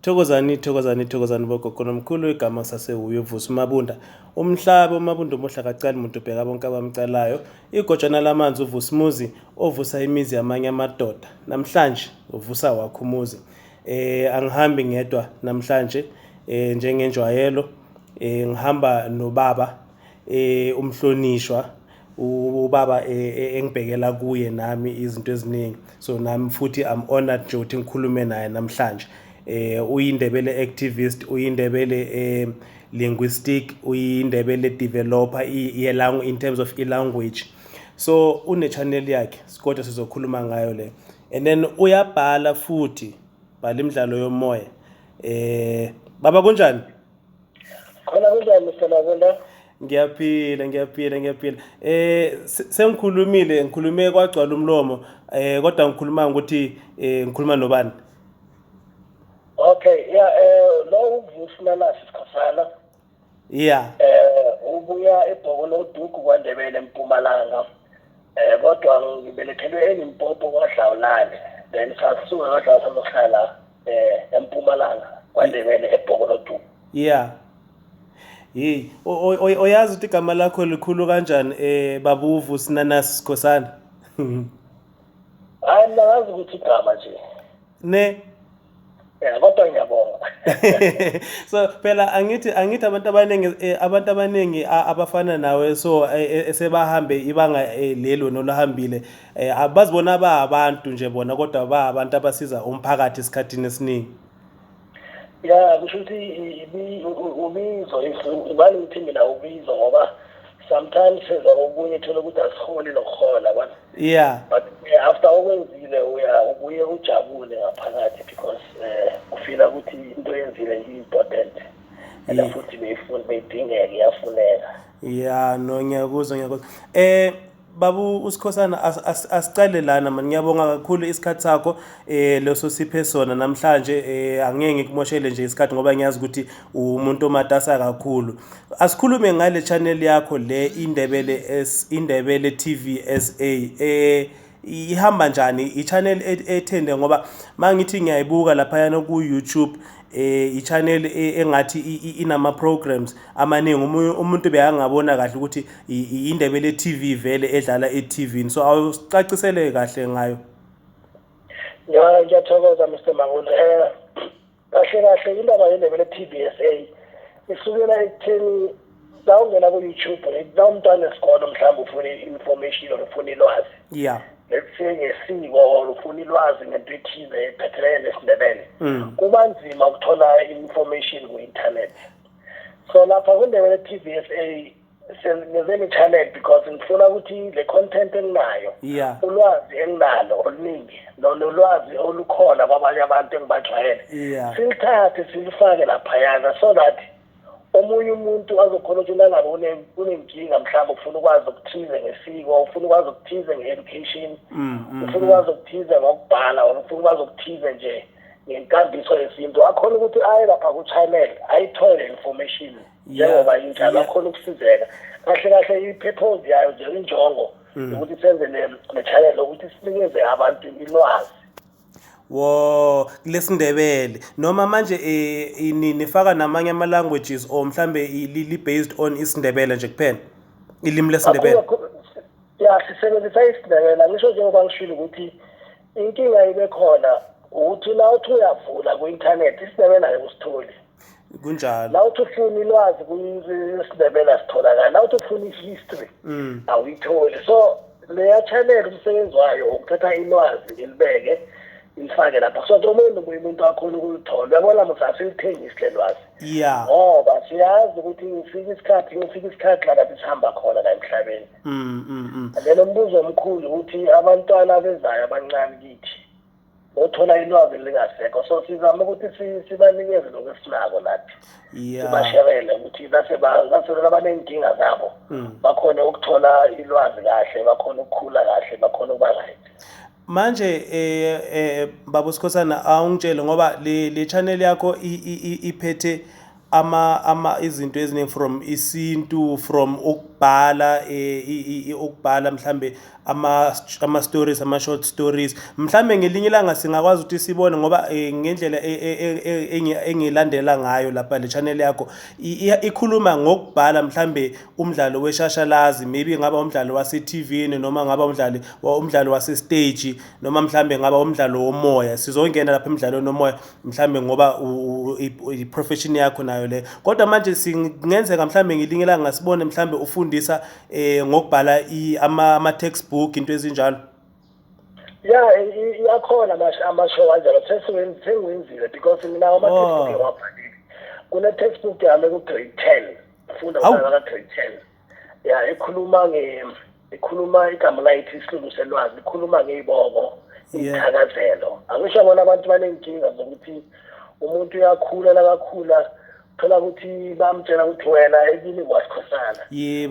Thokozani, thokozani, thokozani bogogo nomkhulu. Igama sasewuye uVusi Mabunda. Umhlaba uMabunda umuhle, akacali muntu, ubheka bonke abamcalayo. Igojana lamanzi uVusi Muzi ovusa imizi yamanye amadoda. Namhlanje uvusa wakho umuzi. Angihambi ngedwa namhlanje, njengenjwayelo, ngihamba nobaba, umhlonishwa ubaba engibhekela kuye nami izinto eziningi. So nami futhi I'm honored nje ukuthi ngikhulume naye namhlanje. Uyindebele activist, uyindebele linguistic, uyindebele developer in terms of i-language. So une channel yakhe, kodwa sizokhuluma ngayo le. And then uyabhala futhi, bhala imidlalo yomoya. Baba, kunjani? Khona, kunjani, Mr Mabunda? Ngiyaphila, ngiyaphila, ngiyaphila. Sengikhulumile, ngikhulume kwagcwala umlomo, kodwa ngikhuluma ukuthi ngikhuluma nobani? Okay, yeah, lo uVusi Nanasi Sikhosana. Ubuya eBhokolodugu kwaNdebele eMpumalanga. Kodwa ngibelethelwe eLimpopo kwaDlawulale. Then sasuka kwaDlawulale sazohlala eMpumalanga kwaNdebele eBhokolodugu. Yeah. Hey, oyazi ukuthi igama lakho likhulu kanjani, baba uVusi Nanasi Sikhosana? Hayi, mina ngazi ukuthi igama nje. Ne. Yeah, kodwa ngiyabonga. So phela angithi abantu abaningi abafana nawe, so esebahambe ibanga lelo nolahambile, abazibona ba abantu nje bona, kodwa ba abantu abasiza umphakathi esikhathini esiningi. Ya, kusho ukuthi ubizo, ubani ngithi mina ubizo, ngoba sometimes senza okunye, thola ukuthi asiholi nokuhola, yabona. But after okwenzile uya ubuye ujabule ngaphakathi because ufila ukuthi into oyenzile i-important and futhi beyifuna, beyidingeka, iyafuneka. Ya, no, ngiyakuzwa, ngiyakuzwa. Babu uSikhosana, asicale lana man. Ngiyabonga kakhulu isikhathi sakho leso siphe sona namhlanje. Angeke ngikumoshele nje isikhathi ngoba ngiyazi ukuthi umuntu omatasa kakhulu. Asikhulume ngale channel yakho le, Indebele S, Indebele TV SA. Ihamba njani i-channel ethende? Ngoba mangithi ngiyayibuka laphayana ku YouTube, i-channel engathi inama programs amaningi. Umuntu beyangabona kahle ukuthi iNdebele TV vele edlala e-TV. So awusicacisele kahle ngayo. Ya, ngiyathokoza, Mr Mabunda. Kahle kahle indaba yeNdebele TV SA isukela ekutheni la ungena ku-YouTube, la umntwana esikolo mhlawumbe ufuna i-information or ufuna ilwazi, let's say ngesiko, or ufuna ilwazi ngento ethize ephathelene nesiNdebele, kuba nzima ukuthola i-information ku-internet. So lapha kwiNdebele TV SA ngeze channel because ngifuna ukuthi le content enginayo, ulwazi enginalo oluningi nolwazi olukhona kwabanye abantu engibajwayele, silithathe silifake laphayana so that omunye umuntu azokhona ukuthi nangabe unenkinga, mhlawumbe ufuna ukwazi okuthize ngesiko, ufuna ukwazi okuthize nge-education, ufuna ukwazi okuthize ngokubhala, or ufuna ukwazi okuthize nje ngenkambiso yesintu, akhona ukuthi aye lapha ku-channel ayithole le information njengoba injalo, akhona ukusizeka kahle kahle. I-purpose yayo nje, injongo, ukuthi senze le channel ukuthi sinikeze abantu ilwazi. Wo lesindebele noma manje nifaka namanye ama languages, or mhlambe li based on isiNdebele nje kuphela, ilimi lesiNdebele? Ya, sisebenzisa isiNdebele. Ngisho njengoba ngishilo ukuthi inkinga ibe khona ukuthi la uthi uyavula ku-internet, isiNdebele angeke usitholi. La uthi ufuna ilwazi kwisiNdebele, asitholakali. La uthi ufuna i-history, awuyitholi. So leya channel umsebenzi wayo ukuthatha ilwazi ilibeke, ilifake lapha, so that omunye nomunye umuntu akhona ukulithola. Uyabona mos, asilithengisi le lwazi ngoba siyazi ukuthi kufika isikhathi la lapho sihamba khona la emhlabeni. And then umbuzo omkhulu ukuthi abantwana abezayo abancane kithi bothola ilwazi lingasekho, so sizama ukuthi sibanikeze lokhu esinako nathi, sibasherele ukuthi lase abaney'nkinga zabo bakhone ukuthola ilwazi kahle, bakhone ukukhula kahle, bakhone ukuba right. Manje baba Sikhosana, awungitshele ngoba le channel yakho iphethe ama izinto eziningi from isintu, from ukubhala, ukubhala mhlambe ama stories, ama short stories. Mhlambe ngelinye ilanga singakwazi ukuthi sibone ngoba ngendlela engilandela ngayo lapha le channel yakho ikhuluma ngokubhala mhlambe umdlalo weshashalazi, maybe ngaba umdlalo wase-TV noma ngaba umdlalo wase-stage noma mhlambe ngaba umdlalo womoya. Sizongena lapha emdlalweni womoya mhlambe ngoba i-profession yakho nayo le, kodwa manje singenzeka mhlambe ngelinye ilanga sibone mhlambe ufundisa ngokubhala ama textbook, into ezinjalo. Ya, iyakhona ama-show kanjalo, sengiwenzile because mina ama-textbook ngiwabhalile. Kune-textbook yami ku-grade 10, funda ka-grade 10, ya, ikhuluma ikhuluma, igama layithi Isilulu Selwazi, ikhuluma ngey'bongo, iy'thakazelo. Angisho bona abantu baney'nkinga zokuthi umuntu uyakhula, nakakhula thola ukuthi bamtshela ukuthi wena ekini kwasikhosana,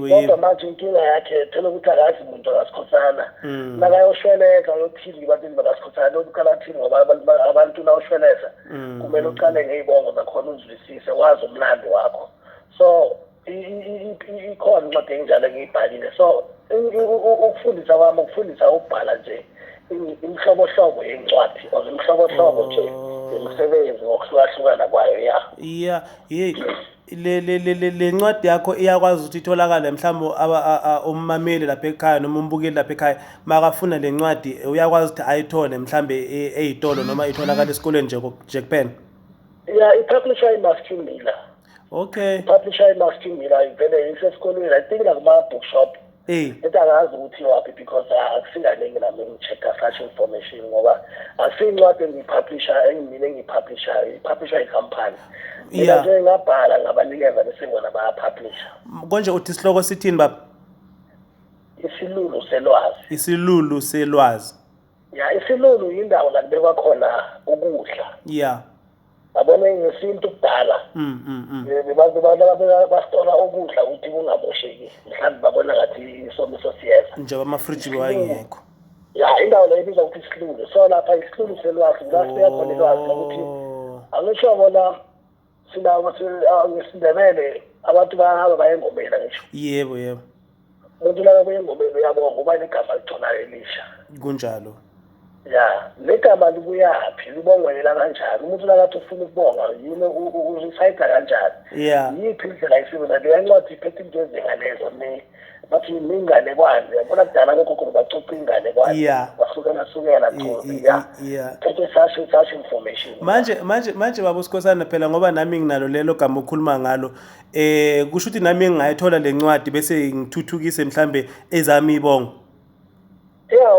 kodwa manje inkinga yakhe thola ukuthi akazi muntu akasikhosana. Nakayoshweleza uyothini ebantwini bakasikhosana? Uqala athini? Ngoba abantu nawushweleza kumele uqale ngey'bongo zakhona, uzwisise, wazi umlando wakho. So ikhona incwadi enjalo engiyibhalile. So ukufundisa kwami ukufundisa ukubhala nje imihlobohlobo yencwadi or imihlobohlobo nje yemisebenzi ngokuhlukahlukana kwayo, ya. Yeah, hey, le ncwadi yakho iyakwazi ukuthi itholakale mhlawumbe ummameli lapha ekhaya noma umbukeli lapha ekhaya makafuna le ncwadi, uyakwazi ukuthi ayithole mhlambe ey'tolo noma itholakala esikoleni nje kuphela? Ya, i-publisher i-Maskew Miller. I-publisher i-Maskew Miller, vele isesikolweni, I think, nakuma-bookshop. Into angazi ukuthi waphi because akusinganingi nami ngi-check-a such information ngoba akusiyincwadi engiyi-publisha, engimina engiyi-publishayo, i-publisha ikhampani. Mina nje ngabhala, ngabanikeza, bese bona baya-publisha. Konje uthi isihloko sithini, baba? Isilulu Selwazi. Isilulu Selwazi. Ya, isilulu yindawo la kubekwa khona ukudla. Yabona, ngesintu kudala basitola ukudla ukuthi kungamosheki, mhlawumbe babona ngathi isomiso siyeza. Njengoba amafriji wayengekho. Ya, indawo leyo ibizwa ukuthi isilulu. So lapha Isilulu Selwazi la sibeka khona ilwazi lokuthi angisho bona sinawo ngesiNdebele abantu bayahamba baye engomeni, angisho? Yebo yebo. Umuntu laka kuye engomeni uyabonga, uba negama alitholayo elisha. Kunjalo. Ya, legama libuyaphi, libongwelela kanjani? Umuntu lakathi ufuna ukubonga yini, u-recite kanjani? Yiphi indlela ayisebenza? Leya ncwadi iphethe into ezingalezo, bathi minganekwane. Yabona, kudala kogogo bacoca inganekwane, wasukela sukela ya, phethe such information. Manje baba uSikhosana, phela ngoba nami nginalo lelo gama okhuluma ngalo, kusho ukuthi nami ngingayithola le ncwadi bese ngithuthukise mhlambe ezami ibongo? Ya,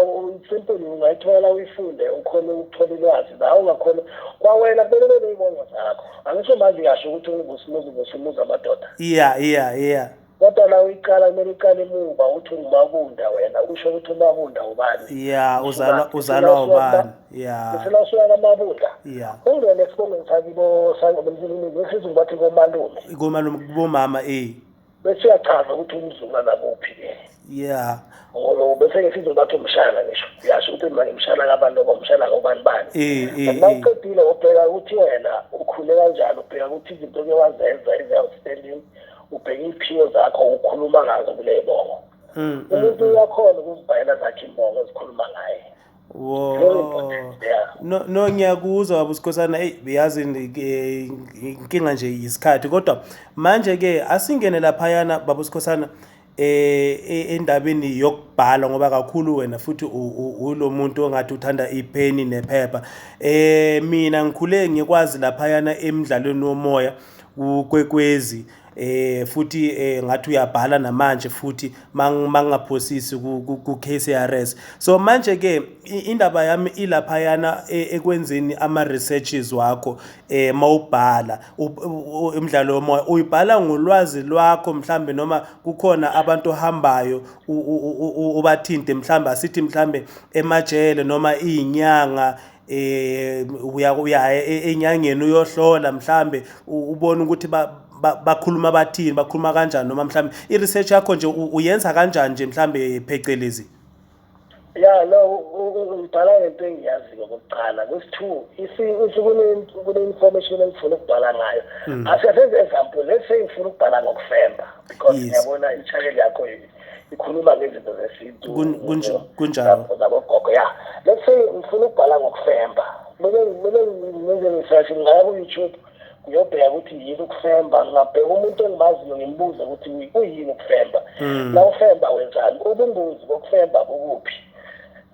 simple, ungayithola, uyifunde, ukhone ukuthola ulwazi la ungakhona kwawena. Kumele ube ney'bongo zakho, angisho? Manje uyasho ukuthi unguVusimuzi, uVusimuzi amadoda. Yeah yeah yeah Kodwa la uyiqala, kumele uqale emuva, uthi unguMabunda wena, usho ukuthi uMabunda ubani. Ya, uzalwa ubani, ya. Bese la usuka kaMabunda ungene esibongweni sakibo, ngesiZulu bathi komalume. Komalume, kubomama. Bese uyachaza ukuthi umzulu nakuphi-ke. Ngoba bese ngesiZulu bathi umshana, ngisho uyasho ukuthi manje umshana kabantu oba umshana kabani bani. Uma uqedile ubheka ukuthi wena ukhule kanjani, ubheka ukuthi izinto oke wazenza ezi-outstanding, ubheka iy'phiwo zakho, ukhuluma ngazo kule bongo. Umuntu uyakhona ukuzibhalela zakhe imbongo ezikhuluma ngaye. Very important, yeah. No, ngiyakuzwa baba uSikhosana. Hey, yazi inkinga nje isikhathi, kodwa manje ke asingene laphayana, baba uSikhosana, endabeni yokubhala, ngoba kakhulu wena futhi ulo muntu ongathi uthanda ipheni nephepha. Mina ngikhule ngikwazi laphayana emidlalweni womoya uKwekwezi, futhi ngathi uyabhala namanje futhi mangingaphosisi ku KCRS. So manje ke indaba yami ilaphayana ekwenzeni ama researches wakho mawubhala umdlalo womoya. Uyibhala ngolwazi lwakho mhlambe noma kukhona abantu ohambayo ubathinte, mhlambe asithi mhlambe emajele noma izinyanga, uya enyangeni uyohlola mhlambe, ubone ukuthi bakhuluma bathini, bakhuluma kanjani, noma mhlambe i-research yakho nje uyenza kanjani nje mhlambe phecelezi? Ya, no, ngibhala ngento engiyaziyo kokuqala. Kwesi-two, if kune-information engifuna ukubhala ngayo, asenze example, let's say ngifuna ukubhala ngokufemba because ngiyabona i-channel yakho ikhuluma ngezinto zesintu. Kunjalo. Zabogogo. Ya, let's say ngifuna ukubhala ngokufemba, kumele ngenze research, ngingaya ku-YouTube ngiyobheka ukuthi yini ukufemba, ngingabheka umuntu engimaziyo ngimbuze ukuthi kuyini ukufemba, la ufemba wenzani, ubungozi bokufemba bukuphi.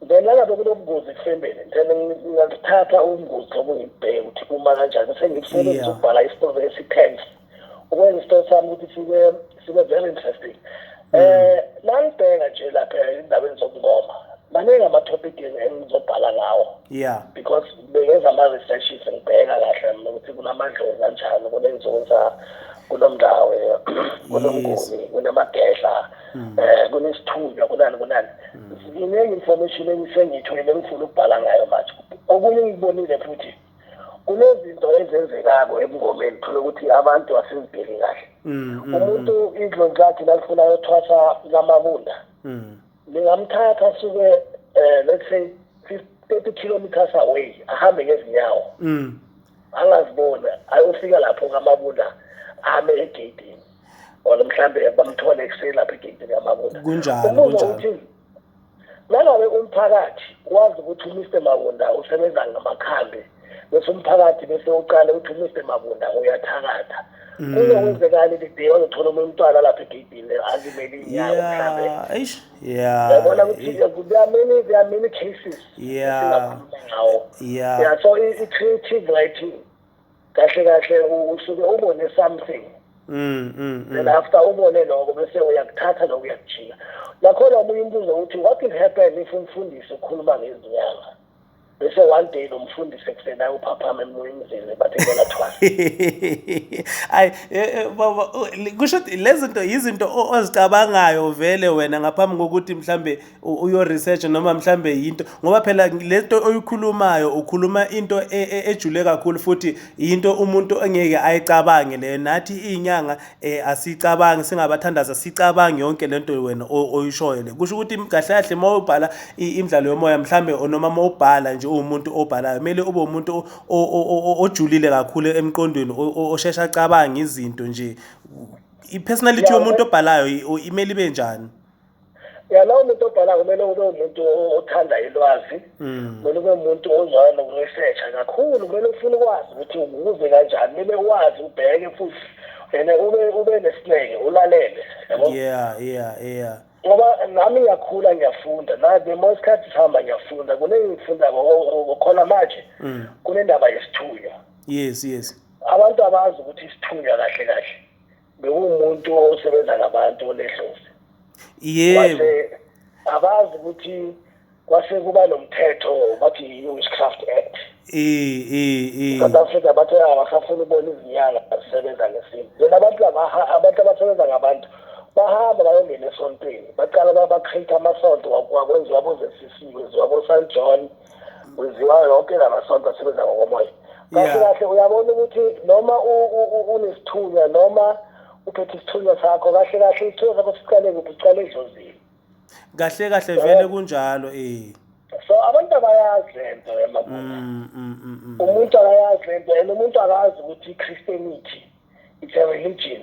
Then nangabe kunobungozi ekufembeni, then ngingakuthatha ubungozi lobo ngibheke ukuthi kuma kanjani, bese ngikusebenzisa ukubhala isitori esi-tense, ukwenza isitori sami ukuthi sibe very interesting. Nangibheka nje lapha endabeni zobungoma, maningi ama-topic engizobhala ngawo because bengenza ama-researches, ngibheka kahle mina ukuthi kunamadlozi kanjani, kunenzunza, kunomndawe, kunomnguni, kunemagedla, kunesithunywa, kunani kunani. Iningi information engisengiyitholile engifuna ukubhala ngayo manje. Okunye engikubonile futhi, kunezinto ezenzekako ebungomeni, thole ukuthi abantu asizibheki kahle. Umuntu idlozi lakhe nalifuna yothwasa kaMabunda, lingamthatha asuke, let's say, 30 kilometers away, ahambe ngezinyawo, angazibona, ayofika lapho kaMabunda, ame egeyidini, or mhlambe bamthole ekuseni lapho egeyidini kaMabunda. Kunjalo, Umbuzo kunjalo. uthi nangabe umphakathi wazi ukuthi uMr Mabunda usebenza ngamakhambi, bese umphakathi bese uqale uthi uMr Mabunda uyathakatha, kuzokwenzekani the day bazothola omunye umntwana lapha egeyidini azimele inyawo mhlambe? Yeah, eish, yeah. Yabona ukuthi there are many cases esingakhuluma ngawo. Yeah, so i-creative writing kahle kahle usuke ubone something, then after ubone lokho bese uyakuthatha lokho uyakujika. Nakhona omunye umbuzo ukuthi what will happen if umfundisi ukhuluma ngezinyanga, bese one day lo mfundisi ekuseni ayophaphama emzini, bathi kuyona thwasa? Ayi, baba, kusho ukuthi lezi zinto izinto ozicabangayo vele wena ngaphambi kokuthi mhlambe uyo research noma mhlambe yinto, ngoba phela lento oyikhulumayo ukhuluma into ejule kakhulu, futhi into umuntu engeke ayicabange leyo. Nathi izinyanga asicabangi, singabathandaza sicabange yonke lento wena oyishoyo le. Kusho ukuthi kahle kahle uma ubhala imidlalo yomoya mhlambe, noma uma ubhala nje uwumuntu obhalayo, kumele ube umuntu ojulile kakhulu emqondweni, oshesha acabange izinto nje. I-personality yomuntu obhalayo imele ibe njani? Ya, lowo muntu obhala kumele ube umuntu othanda ilwazi, kumele ube umuntu ozwana nokuresearcha kakhulu, kumele ufune ukwazi ukuthi ukuze kanjani, kumele wazi, ubheke futhi and ube nesineke, ulalele, yabo. Ngoba nami ngiyakhula, ngiyafunda na, the more isikhathi sihamba ngiyafunda, kuningi ngikufundako khona manje. Kunendaba yesithunywa. Abantu abazi ukuthi isithunywa kahle kahle bekuwumuntu osebenza ngabantu, onedlozi. Kwase abazi ukuthi kwase kuba nomthetho, bathi i-Witchcraft Act. Eh eh eh South Africa bathi abasafuna ukubona izinyanga zisebenza ngesintu. Then abantu abasebenza ngabantu bahamba bayongena esontweni, baqala ba-create amasonto, kwenziwa bo-ZCC, kwenziwa bo-St John, kwenziwa yonke la masonto asebenza ngokomoya. Kahle kahle uyabona ukuthi noma unesithunywa noma uphethe isithunywa sakho, kahle kahle isithunywa sakho siqale kuphi? Siqale edlozini. Kahle kahle vele kunjalo eh. So abantu abayazi lento yamabuya. Umuntu akayazi lento, and umuntu akazi ukuthi i-Christianity, it's a religion.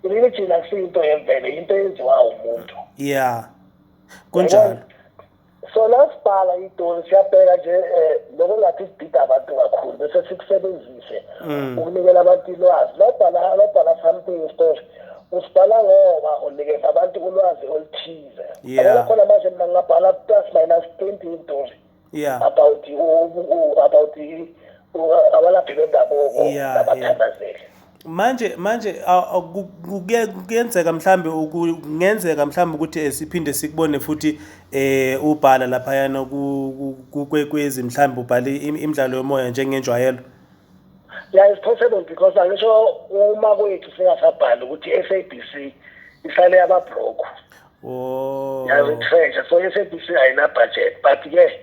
I-religion akusiyinto yemvelo, into eyenziwa umuntu. Yeah, kunjalo. So la sibhala itori siyabheka nje lokho ngathi sidida abantu kakhulu, bese sikusebenzise ukunikela abantu ilwazi. Labhala something, story usibhala ngoba unikeza abantu ulwazi oluthize. Yabona khona manje mina ngingabhala plus minus 20 itori about abalaphi bendabuko nabathandazeli. Manje kuyenzeka mhlambe, kungenzeka mhlambe ukuthi siphinde sikubone futhi ubhala laphayana kuKwekwezi, mhlambe ubhale imidlalo yomoya njengenjwayelo? Yeah, it's possible because angisho uma kwethu singasabhali ukuthi SABC isale yaba-broke. Ya-retrench, so SABC ayina budget, but ke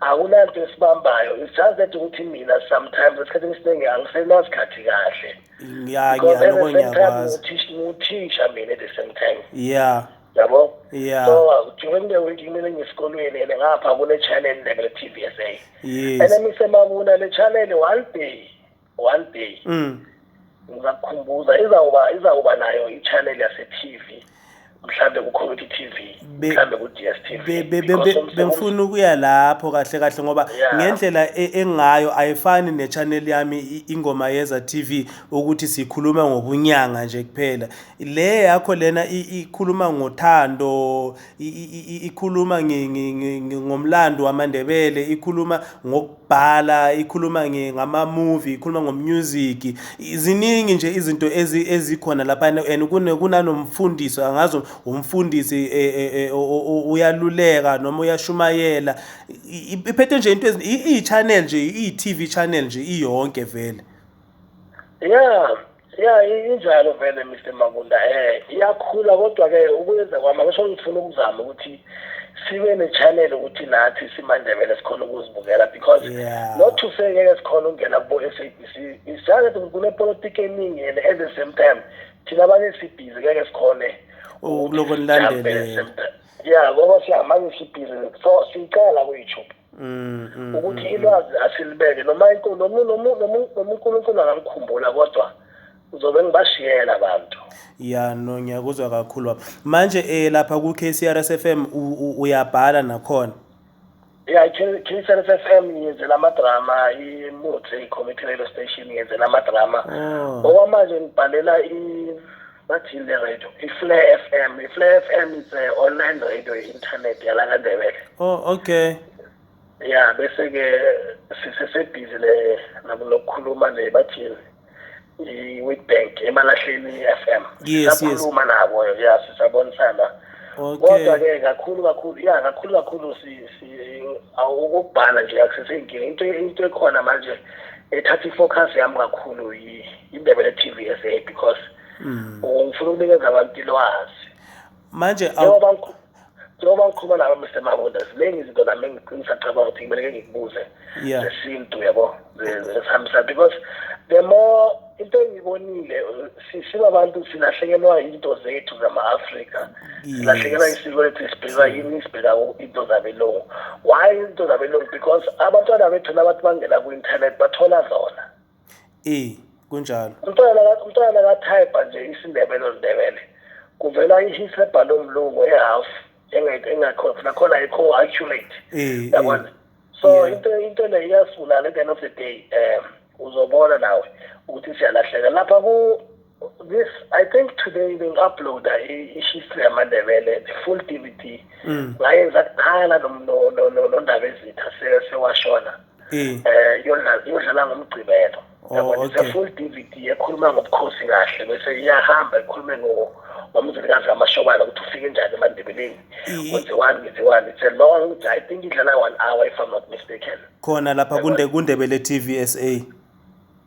akunanto esibambayo. It's just that ukuthi mina sometimes esikhathini esiningi angisenasikhathi kahle. Ya, Because at ngiyaloko the same time ngiyakwazi. nguthisha mina at the same time. Yabo? Yeah. So during the week kumele ngisikolweni and ngapha kule channel Ndebele TV SA. Yes. And Mr. Mabunda, le channel one day ngizakukhumbuza, izawuba nayo i-channel yase-TV, mhlambe ku-Community TV, mhlambe ku-DStv. Because Bengifuna ukuya lapho kahle kahle ngoba ngendlela engayo ayifani ne-channel yami Ingoma Yeza TV, ukuthi sikhuluma ngobunyanga nje kuphela. Le yakho lena ikhuluma ngothando, ikhuluma ngomlando wamaNdebele, ikhuluma ngokubhala, ikhuluma ngama-movie, ikhuluma ngomusic. Ziningi nje izinto ezikhona lapha, and kunanomfundisi, angazi umfundisi uyaluleka noma uyashumayela. Iphethe nje into iyi-channel nje, iyi-TV channel nje iyonke vele. Yeah, injalo vele, Mr Mabunda. Iyakhula, kodwa ke ukuyenza kwami akusho ngifuna ukuzama ukuthi sibe ne-channel ukuthi nathi simaNdebele sikhona ukuzibukela, because not to say ngeke sikhona ukungena kubo SABC, isake kunepolitiki eningi, and at the same time thina abanye sibhizi, ngeke sikhone ukuloko ukuthi sijampe at the nilandelele. same time. Yeah, ngoba siyamanje sibhizi, so siyicala ku-YouTube ukuthi ilwazi asilibeke, noma noma uNkulunkulu angangikhumbula, kodwa uzobe ngibashiyela abantu. Ya, no, ngiyakuzwa kakhulu, baba. Manje lapha ku KCRS FM uyabhala nakhona? Ya, i-KCRS FM ngiyenzela amadrama, iMutsi i-community radio station ngiyenzela amadrama. Okwamanje ngibhalela bathini le radio, i-Flare FM. I-Flare FM is a online radio, i-internet yala kaNdebele. Oh, okay. Ya, bese-ke sisesebhizi le nokukhuluma le, bathini, i-Witbank, Emalahleni FM. Sisakhuluma nabo, ya, sisabonisana. Kodwa-ke kakhulu kakhulu, ya, kakhulu kakhulu ukubhala nje akuseseyinkinga. Into ekhona manje ethatha ifocus yami kakhulu iNdebele TV SA, because ngifuna ukunikeza abantu ilwazi. Manje Njengoba ngikhuluma nawe, Mr Mabunda, ziningi izinto nami engisacabanga ukuthi kumele ke ngikubuze zesintu, yabo, zesihambisana, because the more into engiyibonile, sibabantu silahlekelwa into zethu zama-Afrika, silahlekelwa isiko lethu, sibheka yini, sibheka into zabelungu. Why into zabelungu? Because abantwana bethu nabathi bangena ku-internet bathola zona. Kunjalo. Umntwana kathayipha nje isiNdebele, Ndebele, kuvela ihistory ebhalwe umlungu ehalf, engekho nakhona, ayikho accurate. Yabona? So into le iyasibulala. At the end of the day, uzobona nawe ukuthi siyalahleka lapha ku this. I think today bengi-uploada i-history yamaNdebele, the full DVD. Ngayenza kudala noNdaba ezitha sewashona. Yodlala ngoMgcibelo. Yabona, it's a full DVD ekhuluma ngobukhosi kahle, bese iyahamba ikhulume ngomzilikazi kaMashobana, ukuthi ufike njani emaNdebeleni, kwenziwani, kwenziwani. It's a long, I think idlala 1 hour, if I'm not mistaken. Khona lapha kuNdebele TV SA.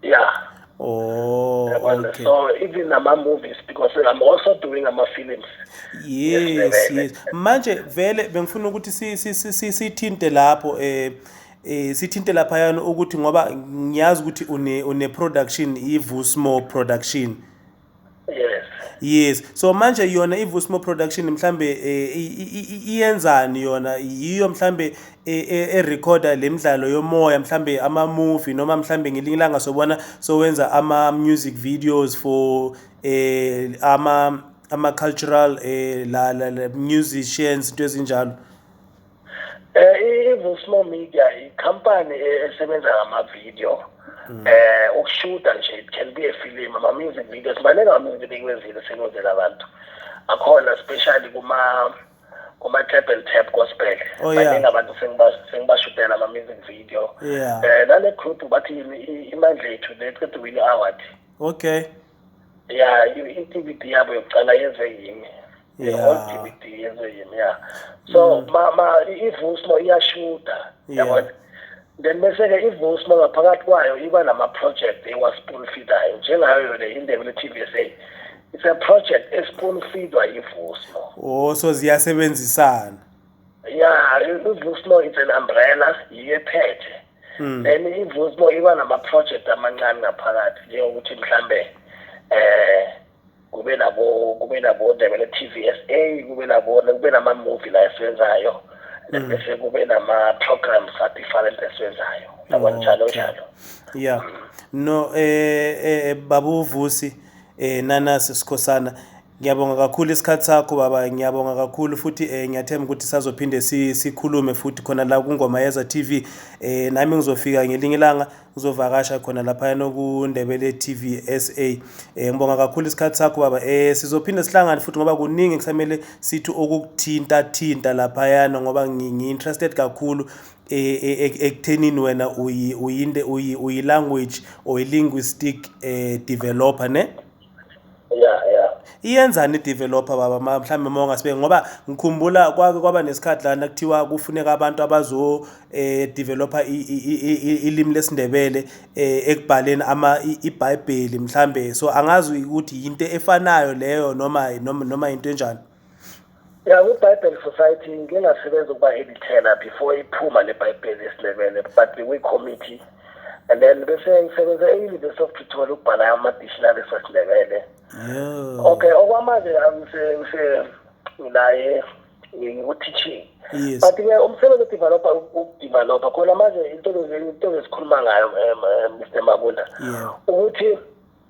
Yeah. Oh. Yabona? Okay. So even ama-movies, because I'm also doing ama-films. Yes. Manje vele bengifuna ukuthi sithinte lapho, sithinte lapha yana, ukuthi ngoba ngiyazi ukuthi une production, iVusmo Production. Yes. Yes. So manje yona iVusmo Production mhlambe iyenzani yona? Yiyo mhlambe e recorda lemidlalo yomoya, mhlambe ama movie, noma mhlambe ngelinye ilanga sobona sowenza ama music videos for ama cultural la musicians, into ezinjalo? I-Vusmo Media i-company esebenza ngama-video, ukushuta nje. It can be a film, ama-music videos, maningi ama-music video engiwenzile, sengenzela abantu akhona, especially kuma tap and tap gospel. Baningi abantu sengibashutela ama-music video. Nale group bathi Imandla Yethu, leqeda win award. Yeah, i-DVD yabo yokuqala yenze yimi. All DVD yenze yimi, yeah. So ma iVusmo iyashuta, yabona, then bese-ke iVusmo ngaphakathi kwayo iba nama-project ewa-spoon feedayo, njengayo yona iNdebele TV SA. It's a project espoon feedwa iVusmo. Oh, so ziyasebenzisana. Yeah, iVusmo, it's an umbrella, yiyo ephethe. Then iVusmo iba nama-project amancane ngaphakathi, njengokuthi mhlambe kube Kube nabo Ndebele TV SA, kube nama movie la esiwenzayo, bese kube nama programs a different esiwenzayo, yabona, njalo njalo. Yeah, no, babu Vusi Nanasi Sikhosana, ngiyabonga kakhulu isikhathi sakho, baba. Ngiyabonga kakhulu futhi ngiyathemba ukuthi sazophinde sikhulume futhi khona la kuNgoma Yeza TV. Nami ngizofika ngelinye ilanga, ngizovakasha khona lapha kuNdebele TV SA. Ngibonga kakhulu isikhathi sakho, baba. Sizophinde sihlangane futhi ngoba kuningi kusamele sithi okukuthinta thinta laphayana, ngoba ngi-interested kakhulu ekuthenini wena uyinde uyi language or linguistic developer, ne? Yeah. Iyenzani i-developer, baba? Mhlawumbe uma ungasibeka, ngoba ngikhumbula kwake kwaba nesikhathi lana kuthiwa kufuneka abantu abazo developer ilimi lesiNdebele ekubhaleni ama iBhayibheli mhlambe. So angazi ukuthi into efanayo leyo noma into enjani. Ya, kwi-Bible Society ngike ngasebenza ukuba editor before iphuma le Bible yesiNdebele, but bekwi-committee, and then bese ngisebenza e-University of Pretoria ukubhala ama-dictionary sesiNdebele. Okay, okwamanje ngise nginaye ngiku-teaching. But-ke umsebenzi we-developer, ukudevelopa khona manje into esikhuluma ngayo, Mr Mabunda, ukuthi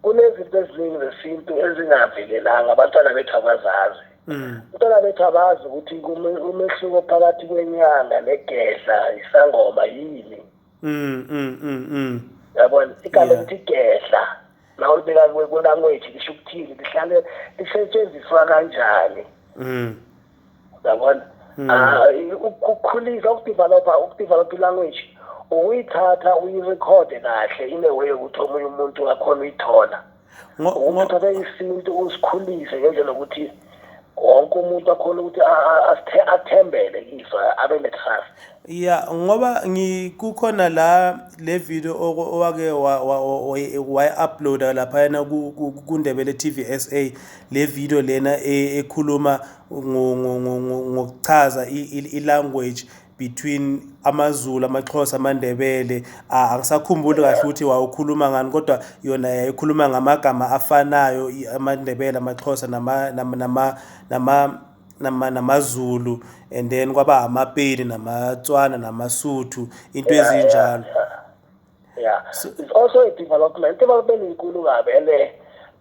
kunezinto eziningi zesintu ezingavelelanga, abantwana bethu abazazi. Abantwana bethu abazi ukuthi umehluko phakathi kwenyanga negedla, isangoma, yini. Yabona, igama elithi gedla la ulibeka kwe-language lisho ukuthini, lihlale lisetshenziswa kanjani? Yabona? Ah, ukukhulisa, ukudevelopa i-language, ukuyithatha uyirekhode kahle in a way yokuthi omunye umuntu akhona uyithola, ukuthi uthathe isintu usikhulise ngendlela yokuthi wonke umuntu akhona ukuthi athembele kiso, abe ne-trust. Ya, ngoba ngikukhona la le video owake wayi-uploada laphayana kuNdebele TV SA, le video lena ekhuluma ngokuchaza i-language between amaZulu, amaXhosa, amaNdebele. Angisakhumbuli kahle ukuthi wawukhuluma ngani, kodwa yona yayikhuluma ngamagama afanayo, amaNdebele, amaXhosa namaZulu, and then kwaba amaPedi namaTswana namaSuthu, into ezinjalo. Yeah, it's also a development inkulu kabi, and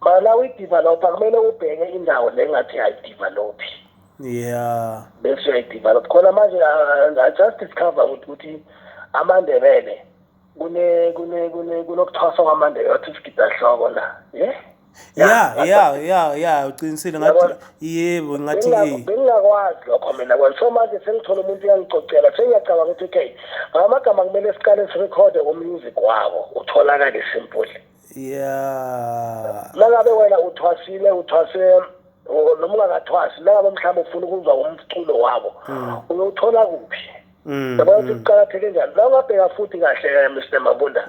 mara uyi-developer kumele ubheke indawo le ngathi ayidevelophi, bese uyayidevelop khona manje. I just discover ukuthi amaNdebele kune kune kune kunokuthwasa kwamaNdebele, wathi sigida hloko la, yeah. Ya, uqinisile, ngathi yebo, ngathi Bengingakwazi lokho mina kwani. So manje sengithola umuntu uyangicocela, sengiyacabanga ukuthi okay, ngamagama kumele siqale sirekhode umusic wabo utholakale simple. Nangabe wena uthwasile, uthwase noma ungakathwasi, nangabe mhlawumbe ufuna ukuzwa umculo wabo, uyowuthola kuphi? Yabona ukuthi kuqakatheke njani la. Ungabheka futhi kahle, Mr Mabunda,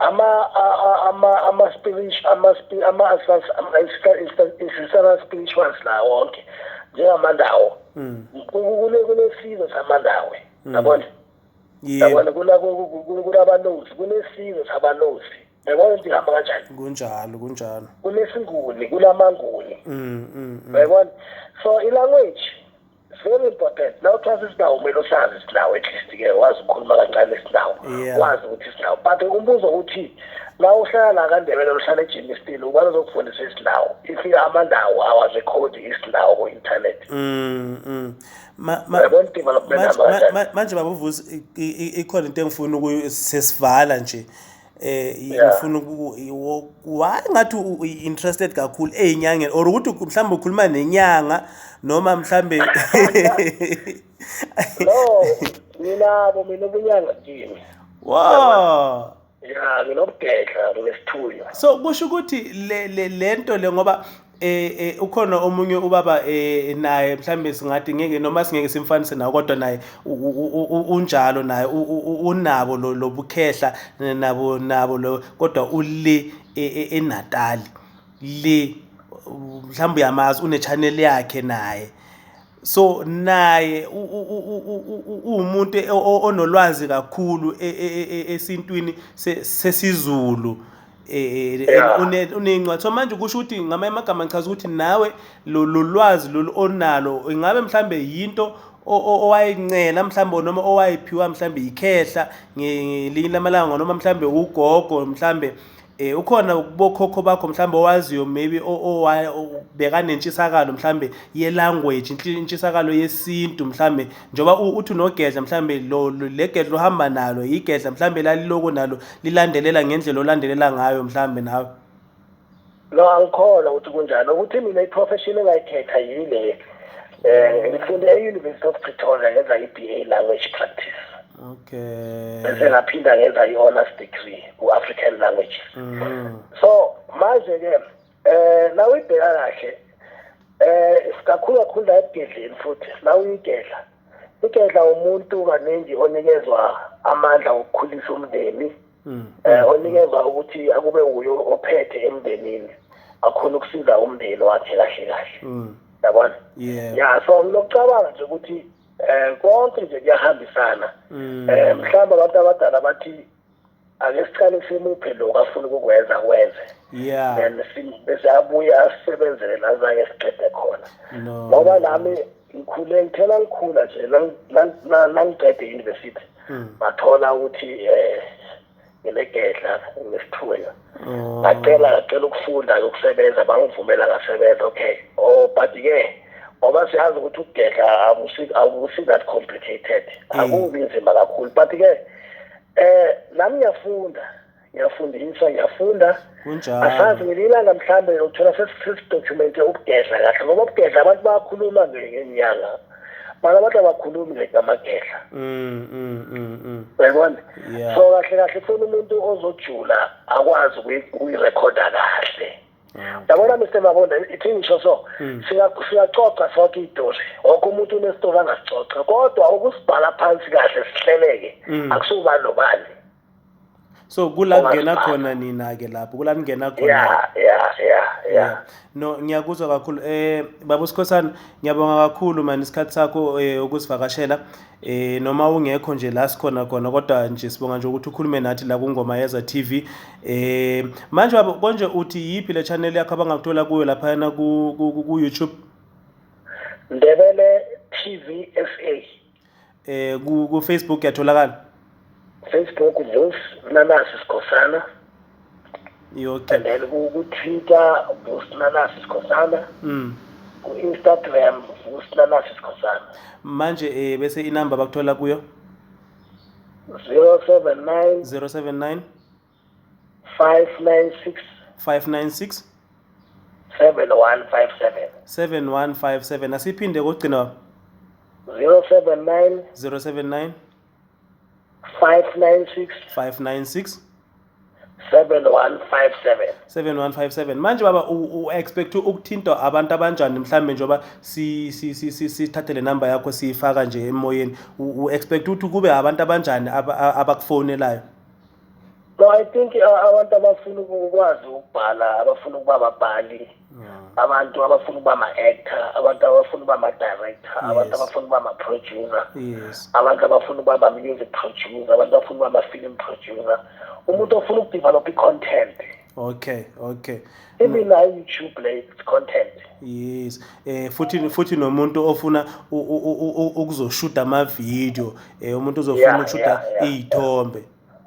ama spiritual, ama ancestral spirituals la wonke, njengamandawo, kunesizwe samandawe, yabona? Yebo. Yabona, kunabalozi, kunesizwe sabalozi, yabona ukuthi ihamba kanjani? Kunjalo, kunjalo. Kunesinguni, kulamanguni. Uyabona? So i-language is very important. Now uthwasa isinawo, kumele usazi isinawo, at least ke wazi ukukhuluma kancane isinawo, wazi ukuthi isinawo. But umbuzo uthi la uhlala la kaNdebele, uhlala eGermiston, ubani ozokufundisa isinawo if amandawo awarekhodi isinawo ku-internet? Uyabona development Manje hamba kanjani? Manje baba uVusi, ikhona into engifuna ukuyi sesivala nje. Ngifuna why ngathi interested kakhulu eyinyangeni, or ukuthi mhlawumbe ukhuluma nenyanga noma mhlambe No, nginabo mina ubunyanga kimi. Ya, nginobugedla, nginesithunywa. So kusho ukuthi le lento le, ngoba ukhona omunye ubaba, naye mhlambe singathi ngeke noma singeke simfanise nawe, kodwa naye unjalo, naye unabo lo lobukhehla nabo lo, kodwa ule eNatal le, mhlawumbe uyamazi, une channel yakhe naye. So naye uwumuntu onolwazi kakhulu esintwini sesiZulu. Unencwadi. So manje kusho ukuthi ngamanye amagama ngichaza ukuthi nawe lo lwazi lolu onalo ingabe mhlambe yinto owayincela mhlambe noma owayiphiwa mhlambe ikhehla ngelinye lamalanga noma mhlambe ugogo mhlambe ukhona kubokhokho bakho mhlambe owaziyo maybe bekanentshisakalo mhlambe ye-language, intshisakalo yesintu mhlambe, njengoba uthi unogedla mhlambe lo le gedla ohamba nalo igedla mhlambe laliloko nalo lilandelela ngendlela olandelela ngayo mhlambe nawe. No, angikholwa ukuthi kunjalo. Ukuthi mina i-profession engayikhetha yile, ngifunde e-University of Pretoria, ngenza i-BA Language Practice. Bese ngaphinda ngenza i-honors degree ku-African Languages. So manje-ke la uyibheka kahle, kakhulu kakhulu la ebugedleni, futhi la uyigedla, igedla umuntu kaningi onikezwa amandla okukhulisa umndeni, onikezwa ukuthi akube uyo ophethe emndenini, akhona ukusiza umndeni wakhe kahle kahle. Yabona? Yeah. Ya, so nginokucabanga nje ukuthi konke nje kuyahambisana. Mhlawumbe abantu abadala bathi ake siqale simuphe lokhu afuna ukukwenza, kwenze. Then bese abuye asebenzele la zange siqede khona. No. Ngoba nami ngikhule ngithela ngikhula nje, nangiqede i-university, ngathola ukuthi nginegedla, nginesithunywa. Ngacela ukufunda ukusebenza, bangivumela ngasebenza. Okay, oh, but ke ngoba siyazi ukuthi ukugedla akusi that complicated, akubi nzima kakhulu, but ke nami ngiyafunda, ngiyafundisa, ngiyafunda. Asazi ngelinye ilanga mhlambe uthola sesidocumente ukugedla kahle, ngoba ukugedla abantu bayakhuluma ngenyanga, mara abantu abakhulumi ngamagedla. Uyayibona? Yeah. So kahle kahle funa umuntu ozojula, akwazi ukuyirekhoda kahle. Yabona, Mr Mabunda, ithi ngisho so, siyacoca sonke izitori, wonke umuntu unesitori angasicoca, kodwa ukusibhala phansi kahle sihleleke, akusubani nobani. So kula kungena khona nina ke lapho, kula ningena khona. Yeah. No, ngiyakuzwa kakhulu. Baba Sikhosana, ngiyabonga kakhulu man isikhathi sakho ukusivakashela. Noma ungekho nje la sikhona khona, kodwa nje sibonga nje ukuthi ukhulume nathi la kuNgoma Yeza TV. Manje baba, konje uthi yipi le channel yakho abangakuthola kuyo lapha ku YouTube? Ndebele TV SA. Ku Facebook yatholakala? Facebook, Vusi Nanasi Sikhosana. Okay. And then ku Twitter, Vusi Nanasi Sikhosana. Ku Instagram, Vusi Nanasi Sikhosana. Manje bese inamba bakuthola kuyo? 079 079 596 596 7157. 7157. Asiphinde kokugcina. 079 079 596 596 7157. 7157. Manje baba, u expect ukuthintwa abantu abanjani mhlambe, njoba si si si sithathe le number yakho siyifaka nje emoyeni, u expect ukuthi kube abantu abanjani abakufonelayo? No, I think abantu abafuna ukwazi ukubhala, abafuna ukuba ababhali, abantu abafuna ukuba ama-actor, abantu abafuna ukuba ama-director, abantu abafuna ukuba ama-producer, abantu abafuna ukuba ama-music producer, abantu abafuna ukuba ama-film producer, umuntu ofuna ukudevelop i-content. Okay. Even la YouTube le, it's content. Yes. Futhi nomuntu ofuna ukuzoshuta ama video, umuntu ozofuna ukushuta izithombe.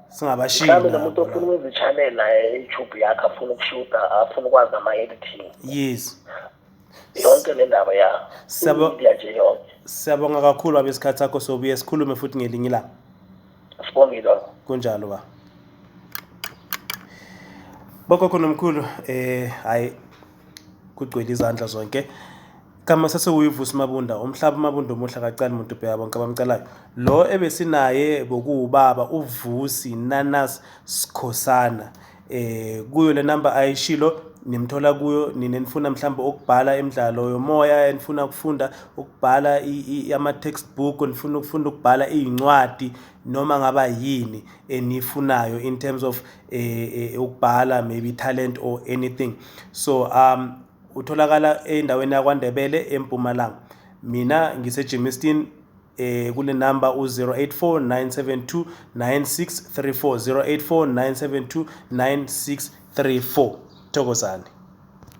Singabashiyi. Mhlawumbe nomuntu ofuna ukwenza i-channel la e-YouTube yakhe, afuna ukushuta, afuna ukwazi ama-editing. Yonke le ndaba ya. Media nje yonke. Siyabonga kakhulu abesikhathi sakho, sobuye sikhulume futhi ngelinye ilanga. Sibongile. Kunjalo ba. Bogogo nomkhulu, hayi, kugcwele izandla zonke. Kama sasewuyivusi Mabunda, umhlaba Mabunda omuhle akacali umuntu ubheka bonke abamcalayo. Lo ebesinaye bokuwubaba uVusi Nanas Sikhosana. Kuyo le number ayishilo nimthola kuyo nina nifuna mhlawumbe ukubhala imidlalo yomoya, nifuna ukufunda ukubhala ama textbook, nifuna ukufunda ukubhala izincwadi, noma ngaba yini enifunayo in terms of ukubhala, maybe talent or anything. So utholakala endaweni yakwaNdebele eMpumalanga. Mina ngise Germiston, kule number u-084 972 9634, 084 972 34. Thokozani.